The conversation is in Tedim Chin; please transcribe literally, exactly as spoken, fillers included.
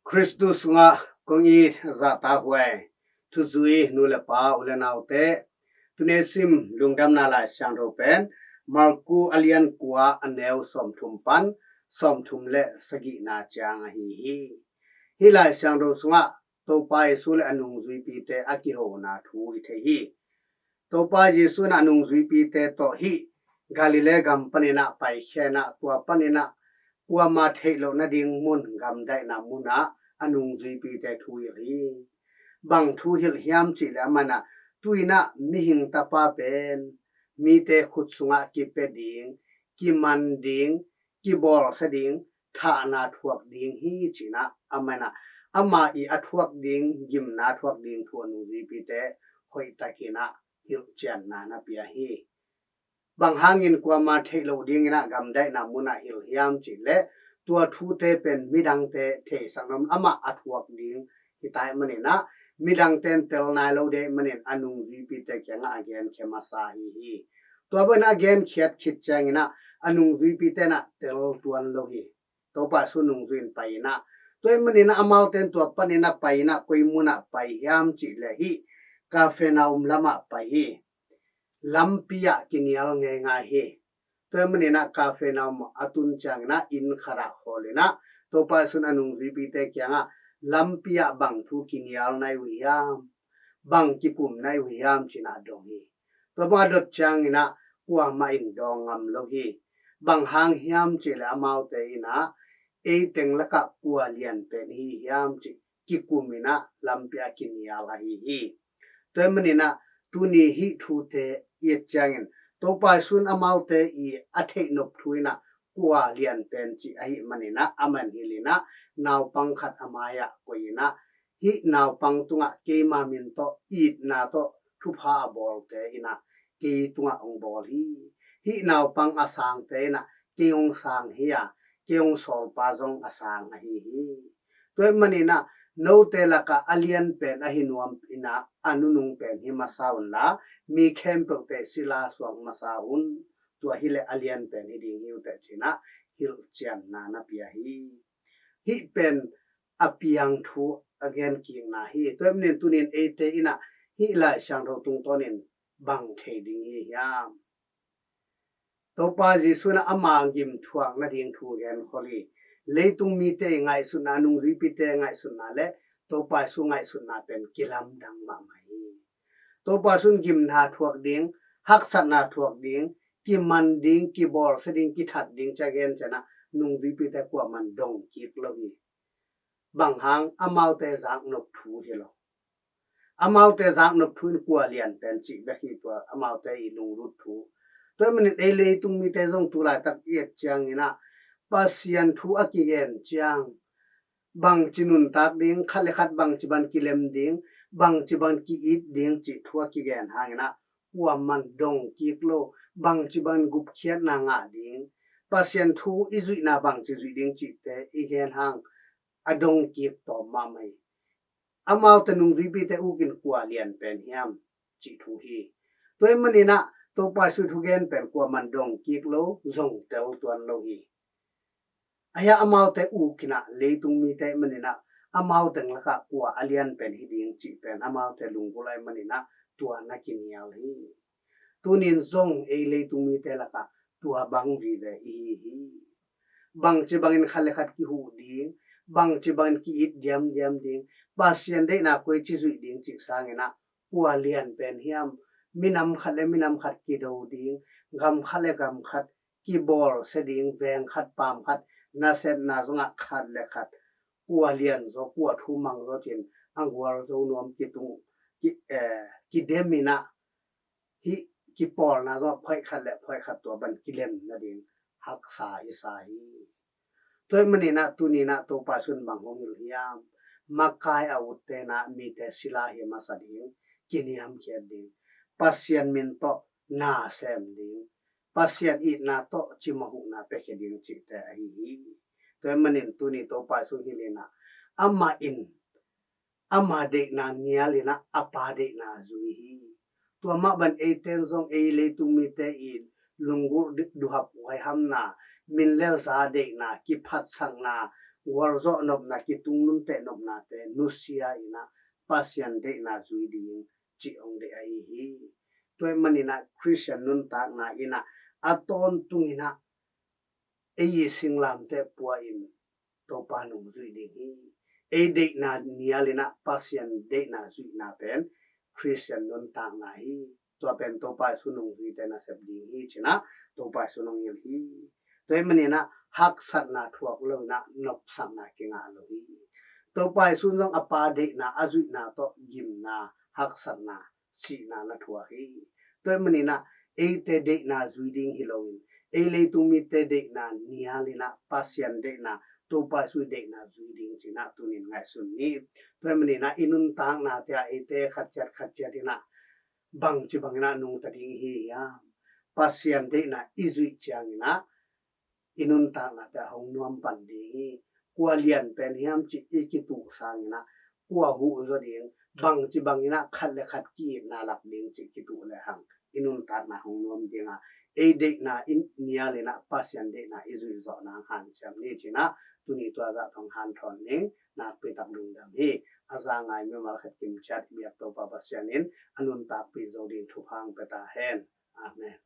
Khristu sungah kong it zahta huai thuzui nu le pa u le naute, tuni sim lungdamna Lai Siangtho pen Marku a lian kua a neu sawmthum pan sawmthum le sagihna ciang ahi hi. Hih Lai Siangtho sungah Topa Jesu le a nungzuipite a kihona thu i thei hi. Topa Jesu in a nungzuipite tawh hih Galilee gam paninah paikhia inah tua paninah kuama theih loh nading mun, gamdaihna munah a nungzuipite thu hilh hi. Bang thu hilh hiam cihleh amanah tuinah mihing tapa pen mite khut sungah kipia ding, kiman ding, kibawlsia ding, thahna thuak ding hi cinah amanah ama i a thuak ding, gimna thuak ding thu a nungzuipite hoihtakinah hilhcianna na pia hi. Bang hangin kuama theih loh dinginah gamdaihna munah hilh hiam cihleh tua thute pen midangte theisak nop amah a thuak ding hi tai maninah midangte in tel nai lo dei manin a nungzuipite kiangah a genkhia masa hi hi. Tua banah a genkhiat khit cianginah a nungzuipite inah tel tuan lo hi. Topa Jesu nungzui in pai inah tua i maninah amaute in tua paninah pai inah koi munah pai hiam cihleh hih Kapernaum lamah pai hi. Lampi ah kinial ngeingai hi. Tua i maninah Kapernaum a tun cianginah inn khatah khawl inah Topa Jesu in a nungzuipite kiangah lampi ah bang thu kinial nai uh hiam, bang kikum nai uh hiam cinah dong hi. Tua bang a dot cianginah kuamah in dawng ngam lo hi. Bang hang hiam cihleh amaute inah ei teng lakah kua lian pen hi hiam cih kikum inah lampi ah kinial ahi hi. Tua i maninah tuni hih thute i et ciangin Topa Jesu in amaute i a theih nop thu inah kua lian pen cih ahi maninah aman hilh inah naupang khat a mai-ah koih inah hih naupang tungah keima min tawh itna tawh thupha a bawlte inah kei tungah hong bawl hi. Hih naupang a sangte inah kei hong sang hi a, kei hong sawlpa zong a sang ahi hi. Tua i maninah note lakah a lian pen ahi nuam inah a nunung pen hi masa unla mi khempeuhte sila suak masa un. Tua hileh a lian pen hi ding hi uh teh cinah hilhcianna na pia hi. Hih pen a piang thu a genkikna hi. Tua i manin tunin eite inah hih Lai Siangtho tungtawnin bang thei ding hi hiam? Topa Jesu inah ama gim thuak nading thu genkhol hi. Leitung mite i ngaihsutna, a nungzuipite ngaihsutna le Topa Jesu ngaihsutna pen kilamdang mahmah hi. Topa Jesu in gimna thuak ding, haksatna thuak ding, kiman ding, kibawlsia ding, kithat ding ci a gen cianah nungzuipite kuaman dong kik lo hi. Bang hang amaute zaknop thu hi lo. Amaute zaknop thu in kua lian pen cih bek hi tua amaute i lunglut thu. Tua i manin ei leitung mite zong tu laitak i et cianginah Pasian thu a kigen ciang bangci nuntak ding, khat le khat bangci ban kilem ding, bangci ban ki-it ding cih thu a kigen hanginah kuaman dong kik lo. Bangci ban gupkhiatna ngah ding, Pasian thu i zuihna bangci zuih ding cihte i gen hang a dong kik tawm mahmah hi. Amaute nungzuipite ukin kua lian pen hiam cih thu hi. Tua i maninah Topa Jesu thugen pen kuaman dong kik lo, zong tel tuan lo hi. Ahi a amaute ukinah leitung mite i maninah amaute lakah kua a lian pen hi ding cih pen amaute lunggulh a i maninah tua na kinial hi. Tunin zong ei leitung mite lakah tua bang vive i hi hi. Bangci bangin khat le khat kihuh ding, bangci bangin ki-it diamdiam ding, Pasian deihna koici zuih ding cih sanginah kua lian pen hiam? Minam khat le minam khat kido ding, gam khat le gam khat kibawlsia ding, veng khat paam khat, nasepna zongah khat le khat kua lian zaw, kua thu mang zaw cin a gual zo nuam kitung, ki, eh, kideminah hih kipawlna zong phoih khat le phoih khat tua ban kilem nading haksa i sa hi. Tua i maninah tuninah Topa Jesu in bang hong hilh hiam? Makai a uttenah mite sila hi masa ding, kiniamkhiat ding, Pasian min tawh na sem ding, Pasian itna tawh cimawh huhna piakhia ding cihte ahi hi. Tua i manin tuni Topa Jesu hilh inah amah in ama deihna nial inah a Pa deihna zui hi. Tua mah ban eiten zong ei leitung mite i lunggulh duhhap huaihamna, min le za deihna, kiphatsakna, gualzawh nopna, kitung nunteh nopnate nusia in ah Pasian deihna zui ding cih hong deih ahi hi. Tua ahih manin ah Khristian nuntakna in ah a tawntung in ah ei i singlamteh pua in Topa nong zuih ding hi. Ei deihna nial in ah Pasian deihna zuihna pen Khristian nuntakna hi. Tua pen Topa Jesu nungzuite nasep ding hi ci-in ah Topa Jesu nong hilh hi. Tua ahih manin ah haksatna thuak lo in ah nopsakna kingah lo hi. Topa Jesu zong a Pa deihna a zuihna tawh gimna, haksatna, sihna na thuak hi. Tua ahih manin ah eite deihna zui ding hi loin ei leitung mite deihna nial in ah Pasian deihna, Topa Jesu deihna zui ding ci-in ah tuni-in ngaihsun ni. Tua ahih manin ah i nuntaknate ah eite khat ciat khat ciat in ah bangci bangin ah nungta ding i hi hiam? Pasian deihna i zuih ciangin ah i nuntaknate ah hong nuam pan ding hi. Kua lian pen hiam cih i kituh sangin ah kua huh zaw ding, bangci bangin ah khat le khat ki-itna lak ding cih kituh lehang i nuntakna hong nuam ding a, ei deihna i nial in ah Pasian deihna i zuih zawh nang hanciam ni ci-in ah tuni tua zah tawh hong hanthawn ning. Nakpi tak lungdam hi. A za ngai mimal khat kim ciat i biak Topa Pasian in a nuntakpih zo ding thupha hong pia ta hen. Amen.